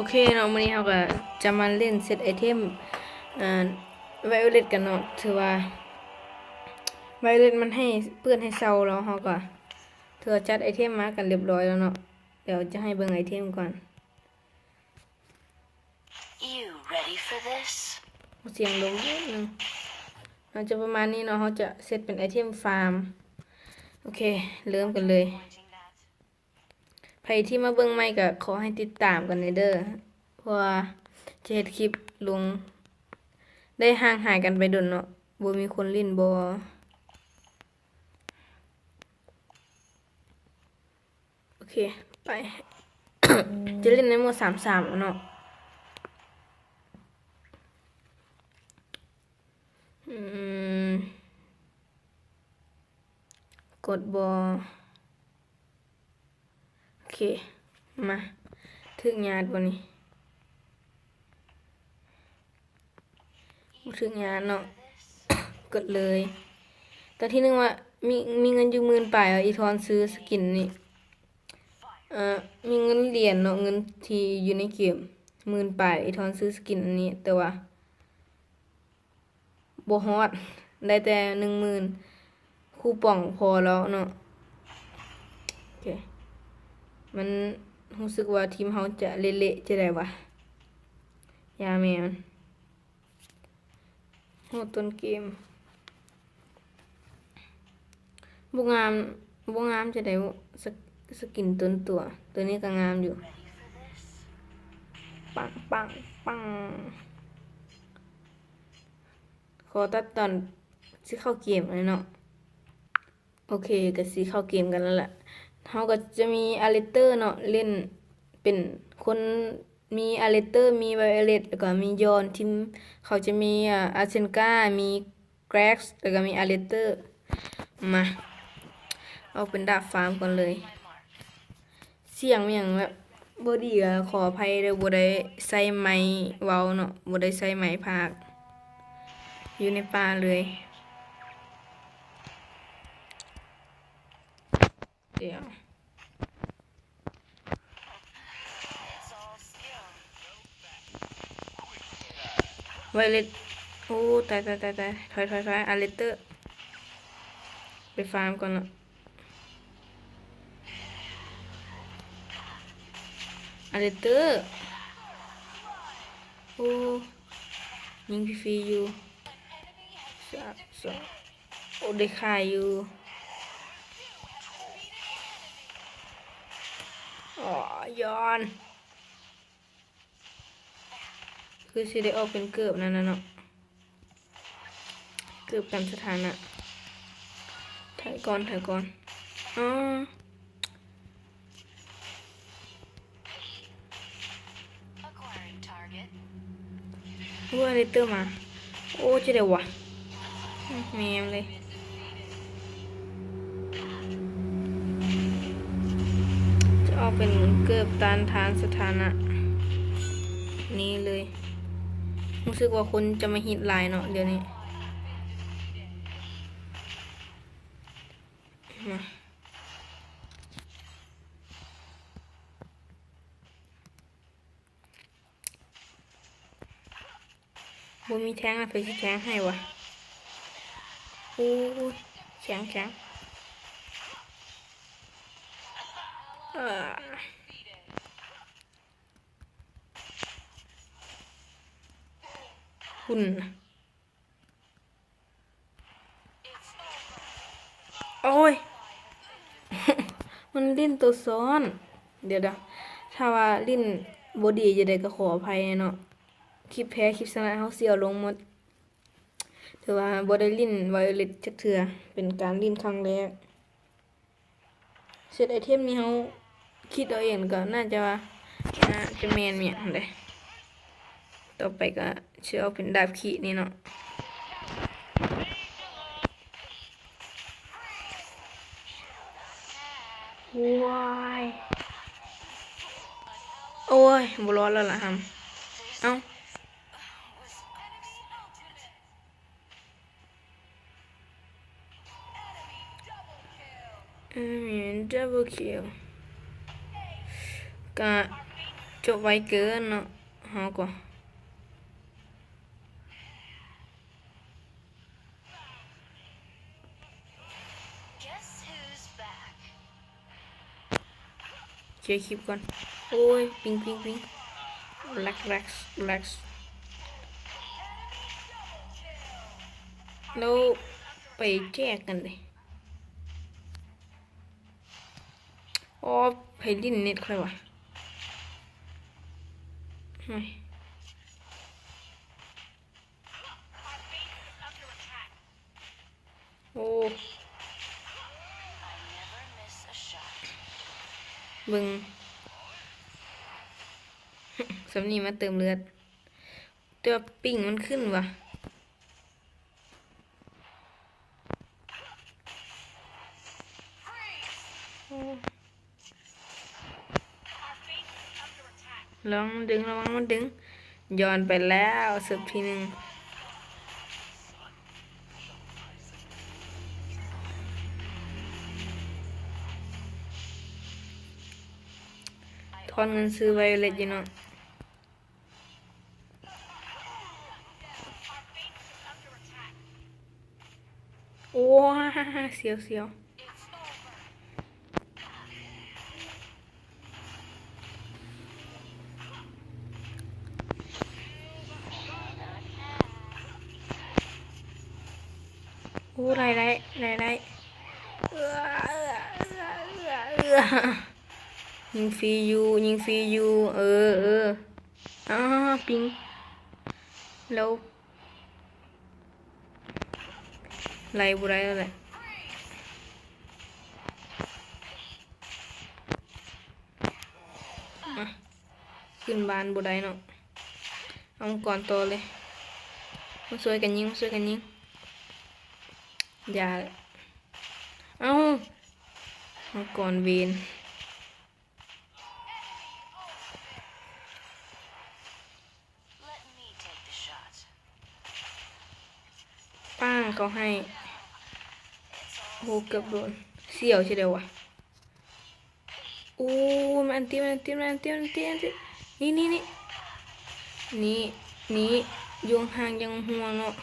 ອເຄເນາະ, ມື້ນີ້ເຮົາກໍຈະມາຫຼິ້ນເຊັດໄອເທັມ ອ່າ Violet ກັນເນາະ. ຖືວ່າ Violet ມັນໃຫ້ເປີດໃຫ້ເຊົ່າແລ້ວ ເຮົາກໍຖືວ່າຈັດໄອເທັມມາກັນຮຽບຮ້ອຍແລ້ວເນາະ. ດຽວຈະໃຫ້ເບິ່ງໄອເທັມກ່ອນ. You ready for this? ສຽງລົມນິດໜຶ່ງ. ເຮົາຈະປະມານນີ້ເນາະ, ເຮົາຈະເຊັດເປັນໄອເທັມຟາມ. ໂອເຄ ເລີ່ມກັນເລີຍ. ໃຜທີ່ມາເບິ່ງໃໝ່ກໍຂໍໃຫ້ຕິດຕາມກັນແດ່ເດີ ເພາະວ່າຈະເຮັດຄລິບລົງ. ໄດ້ຫ່າງຫາຍກັນໄປດົນເນາະ, ບໍ່ມີຄົນຫຼິ້ນບໍ່. ໂອເຄ ໄປ ຈະຫຼິ້ນໃນໂໝດສາມສາມເນາະ. ອືມ ກົດບໍ່? ໂອເຄ ມາ ຖືກຍາດບໍ່ນີ້? ບໍ່ຖືກຍາດເນາະ. ກົດເລີຍ. ຕາທີ່ໜຶ່ງວ່າ ມີ ມີເງິນຢູ່ໝື່ນປາຍ ອີທອນຊື້ສະກິນນີ້ ເອີ ມີເງິນຫຼຽນເນາະ, ເງິນທີ່ຢູ່ໃນເກມໝື່ນປາຍ ອີທອນຊື້ສະກິນອັນນີ້ ແຕ່ວ່າ ບໍ່ຮອດ ໄດ້ແຕ່ໜຶ່ງໝື່ນ ຄູປອງພໍແລ້ວເນາະ. ໂອເຄ ມັນຮູ້ສຶກວ່າທີມເຮົາຈະເລະໆ ຈັ່ງໃດວະ. ຢ່າແມ່ນ ໂຫ ຕົ້ນເກມ ບໍ່ງາມ ບໍ່ງາມຈັ່ງໃດ. ສະ ສະກິນຕົ້ນຕົວ ຕົວນີ້ກໍງາມຢູ່. ປັງ ປັງ ປັງ. ຂໍຕັດຕອນຊິເຂົ້າເກມແລ້ວເນາະ. ໂອເຄ ກໍຊິເຂົ້າເກມກັນແລ້ວລະ. ເຮົາກໍຈະມີອາເລັກເຕີເນາະ ຫຼິ້ນເປັນຄົນ ມີອາເລັກເຕີ ມີໄວໂອເລັດ ແລ້ວກໍມີຢອນ. ທີມເຂົາຈະມີ ອາ ອາເຊນກາ ມີ ແກຣັກ ແລ້ວກໍມີອາເລັກເຕີ. ມາ ອອກເປັນດາບຟາມກ່ອນເລີຍ. ສຽງຫຍັງແບບບໍ່ດີກໍຂໍອະໄພເດີ້, ບໍ່ໄດ້ໃຊ້ໄມເວົ້າເນາະ, ບໍ່ໄດ້ໃຊ້ໄມພາກ ຢູ່ໃນປ່າເລີຍ. ດຽວ ໄວເລັດ ໂອ້ ຕາຍ ຕາຍ ຕາຍ ຕາຍ. ຖອຍ ຖອຍ ຖອຍ ອາເລັກເຕີ ໄປຟາມກ່ອນເນາະ. ອາເລັກເຕີ ໂອ້ ຍິງຟຣີໆຢູ່. ສາມ ສອງ ໂອ້ ໄດ້ຂາຍຢູ່. ອໍ ຢອນ ຄືຊິໄດ້ອອກເປັນເກີບນັ້ນນະເນາະ, ເກີບກັນສະຖານະ. ຖອຍກ່ອນ ຖອຍກ່ອນ. ອໍ Acquiring target. ໂອ້ຍ ອາເລັກເຕີມາ. ໂອ້ ຈັ່ງໃດວະ? ແມ່ມເລີຍ. ຈະອອກເປັນເກີບຕ້ານທານສະຖານະນີ້ເລີຍ. ຮູ້ສຶກວ່າຄົນຈະມາຮິດຫຼາຍເນາະ ດຽວນີ້. ມາ. ບໍ່ມີແທ້ງລະ ໃຜຊິແທ້ງໃຫ້ວະ? ໂອ້ຍ ແຂງ ແຂງ ເອີ ຫຸ່ນ. ໂອ້ຍ ມັນຫຼິ້ນໂຕຊ້ອນ. ດຽວໆ ຖ້າວ່າຫຼິ້ນບໍ່ດີຈັ່ງໃດກໍຂໍອະໄພເນາະ. ຄລິບແພ້ ຄລິບຊະນະ ເຮົາຊິເອົາລົງໝົດ. ຖືວ່າບໍ່ໄດ້ຫຼິ້ນໄວໂອເລັດຈັກເທື່ອ, ເປັນການຫຼິ້ນຄັ້ງແລກ. ເຊັດໄອເທັມນີ້ເຮົາຄິດເອົາເອງ ກໍໜ້າຈະວ່າ ໜ້າຈະແມ່ນແມ່ນຫັ້ນເດ້. ຕໍ່ໄປກໍຊິເອົາເປັນດາບຂີ້ນີ້ເນາະ. ໂອ້ຍ ໂອ້ຍ ບໍ່ລອດແລ້ວລະຫຳ. ເອົ້າ. Enemy double kill. ກະ ຈົບໄວເກີນເນາະ ເຮົາກໍ Guess who's back. ເຄຍຄລິບກ່ອນ. ໂອ້ຍ ປິງ ປິງ ປິງ ແລັກ ແລັກ ແລັກ ແລ້ວໄປແຈກກັນເດ້. ອໍ ໃຜຫຼິ້ນເນັດຂ້ອຍຫວາ? ໂອ້ຍ ໂອ້ ເບິ່ງ ສ່ຳນີ້ມາເຕີມເລືອດ ແຕ່ວ່າປິງມັນຂຶ້ນຫວາ? ໂອ້ ລະວັງມັນດຶງ ລະວັງມັນດຶງ ຍ້ອນໄປແລ້ວ ເສິບທີໜຶ່ງ ຖອນເງິນຊື້ໄວໂອເລັດຢູ່ເນາະ. ໂອ້ ສຽວ ສຽວ ໂອ້ ໄດ້ ໄດ້ ໄດ້ ໄດ້ ເອີ ເອີ ເອີ ເອີ ຍິງຟຣີຢູ່ ຍິງຟຣີຢູ່ ເອີ ເອີ ອ້າ ປິງ ແລ້ວ ໄລ່ບໍ່ໄດ້ແລ້ວແຫຼະ ມາ ຂຶ້ນບ້ານບໍ່ໄດ້ເນາະ ເອົາມັງກອນຕໍ່ເລີຍ ມາຊ່ວຍກັນຍິງ ມາຊ່ວຍກັນຍິງ ຢ່າ ເອົ້າ ມັງກອນເວນ. ປ້າງເຂົາໃຫ້ ໂອ້ ເກືອບໂດນ ສຽວຊິໄດ້ຫວາ ໂອ້ ມັນອັນຕິ ມັນອັນຕິ ມັນອັນຕິ ມັນອັນຕິ ອັນຕິ ນີ້ ນີ້ ນີ້ ນີ້ ຢູ່ຫ່າງໆ ຢ່າງຫ່ວງເນາະ.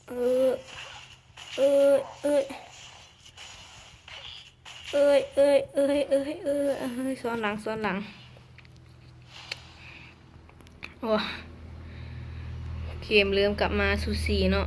ເອີ ເອີ ເອີ ເອີ ເອີ ຊ້ອນຫຼັງ ຊ້ອນຫຼັງ ໂອ້ ເກມເລີ່ມກັບມາສູສີເນາະ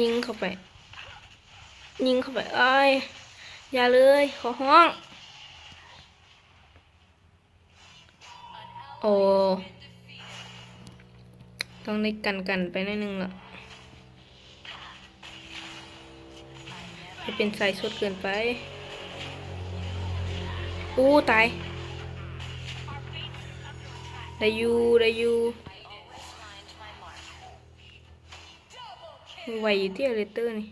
ຍິງເຂົ້າໄປ ຍິງເຂົ້າໄປ ໂອ້ຍ ຢ່າເລີຍ ຂໍຮ້ອງ. ໂອ້ ຕ້ອງໄດ້ກັນກັນໄປໜ້ອຍໜຶ່ງລະ ຢ່າເປັນສາຍສົດເກີນໄປ ໂອ້ ຕາຍ ໄດ້ຢູ່ ໄດ້ຢູ່ ໄວຢູ່ຕິ ເລເຕີນີ້.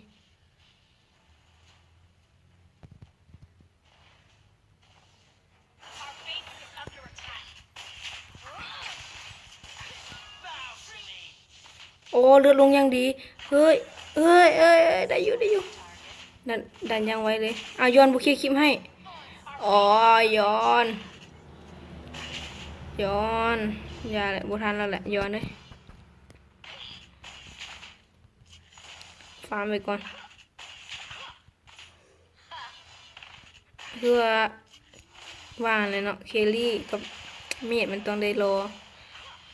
ໂອ້ ເລືອດລົງຢ່າງດີ ເຮີ້ຍ ເຮີ້ຍ ເອີຍ ເອີຍ ໄດ້ຢູ່ ໄດ້ຢູ່ ດັນ ດັນຢ່າງໄວເລີຍ ອ້າວ ຢອນບໍ່ເຄຍຄລິບໃຫ້ ອໍ ຢອນ ຢອນ ຢ່າແຫຼະ ບໍ່ທັນແລ້ວແຫຼະ ຢອນເອີຍ ຟາມໄວ້ກ່ອນ. ຄືວ່າ ວ່າແຫຼະເນາະ ເຄລລີກັບເມດມັນຕ້ອງໄດ້ລໍ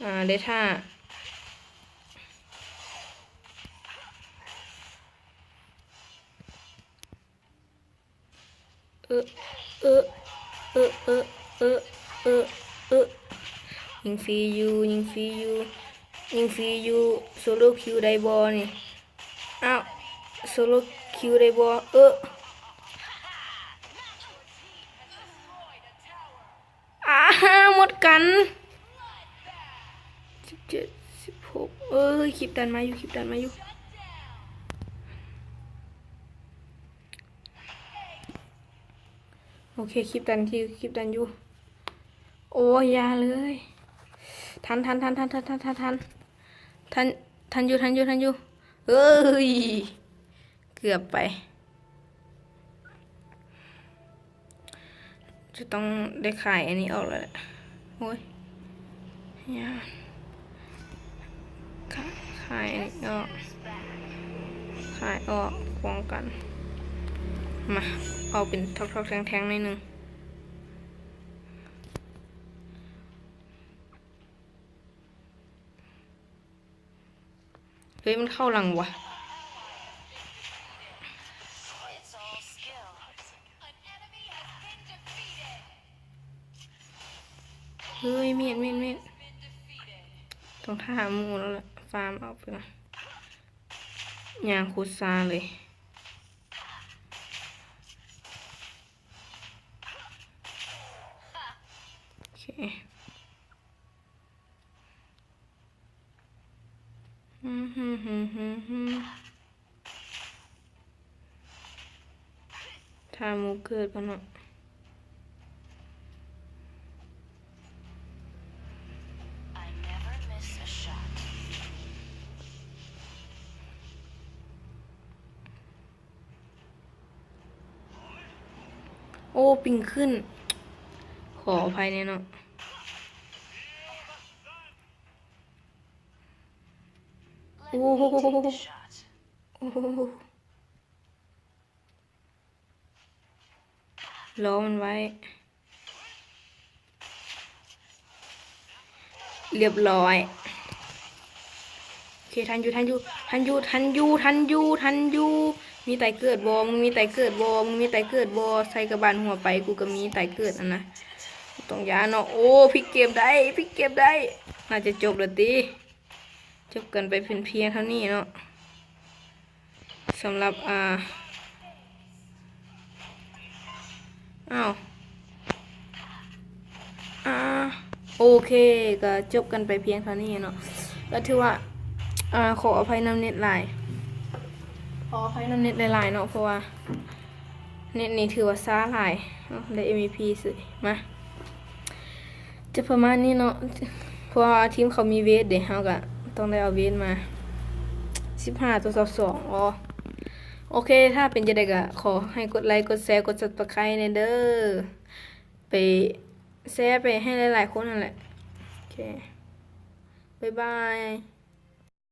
ອ່າ ໄດ້ຖ້າ ເອີ ເອີ ເອີ ເອີ ເອີ ເອີ ເອີ ຍິງຟຣີຢູ່ ຍິງຟຣີຢູ່ ຍິງຟຣີຢູ່ ໂຊໂລຄິວໄດ້ບໍ່ນີ້? ອ້າວ ໂຊໂລຄິວໄດ້ບໍ່? ເອີ ອ້າ ໝົດກັນ ສິບເຈັດ ສິບຫົກ ເອີຍ ຄລິບຕັນມາຢູ່ ຄລິບຕັນມາຢູ່ ໂອເຄ ຄລິບຕັນ ຄລິບ ຄລິບຕັນຢູ່ ໂອ້ຍ ຢ່າເລີຍ ທັນ ທັນ ທັນ ທັນ ທັນ ທັນ ທັນ ທັນ ທັນຢູ່ ທັນຢູ່ ທັນຢູ່ ເອີຍ ເກືອບໄປ ຈະຕ້ອງໄດ້ຂາຍອັນນີ້ອອກແລ້ວແຫຼະ. ໂອ້ຍ ຢ່າ ຂາຍ ຂາຍອັນນີ້ອອກ ຂາຍອອກ ປ້ອງກັນ. ມາ ເອົາເປັນທ້ອກໆ ແທ່ງໆ ໜ້ອຍໜຶ່ງ. ເຮີ້ຍ ມັນເຂົ້າຫຼັງວະ. ເຮີ້ຍ ເມດ ເມດ ເມດ ຕ້ອງຖ້າໝູ່ແລ້ວລະ ຟາມເອົາໄປກ່ອນ. ຍ່າງໂຄດຊ້າເລີຍ. ໂອເຄ. ຖ້າໝູ່ເກີດກ່ອນເນາະ. ໂອ້ ປິງຂຶ້ນ ຂໍອະໄພແດ່ເນາະ. ໂອ້ ໂອ້ ລໍມັນໄວ້. ລຽບຮ້ອຍ. ໂອເຄ ທັນຢູ່ ທັນຢູ່ ທັນຢູ່ ທັນຢູ່ ທັນຢູ່ ທັນຢູ່. ມີຕາຍເກີດບໍ່? ມຶງມີຕາຍເກີດບໍ່? ມຶງມີຕາຍເກີດບໍ່? ໃສ່ກະບານຫົວໄປ ກູກະມີຕາຍເກີດຫັ້ນນະ. ບໍ່ຕ້ອງຢ້ານເນາະ. ໂອ້ ພິກເກມໄດ້ ພິກເກມໄດ້. ໜ້າຈະຈົບແລ້ວຕິ. ຈົບກັນໄປເປັນພຽງເທົ່ານີ້ເນາະ. ສຳລັບ ອ່າ ອ້າວ ອ່າ ໂອເຄ ກໍຈົບກັນໄປພຽງເທົ່ານີ້ເນາະ. ກໍຖືວ່າ ອ່າ ຂໍອະໄພນຳເນັດຫຼາຍ ຂໍອະໄພນຳເນັດຫຼາຍໆເນາະ ເພາະວ່າເນັດນີ້ຖືວ່າຊ້າຫຼາຍເນາະ. ໄດ້ເອັມວີພີເສີຍມາ. ຈະປະມານນີ້ເນາະ ເພາະວ່າທີມເຂົາມີເວດເດ້ ເຮົາກະຕ້ອງໄດ້ເອົາເວດມາ. ສິບຫ້າຕໍ່ຊາວສອງ. ອໍ ໂອເຄ ຖ້າເປັນຈັ່ງໃດກະຂໍໃຫ້ກົດໄລ ກົດແຊ ກົດຊັບສະໄຄຣບ໌ແດ່ເດີ. ໄປແຊໄປໃຫ້ຫຼາຍໆຄົນຫັ້ນແຫຼະ. ໂອເຄ ບາຍບາຍ.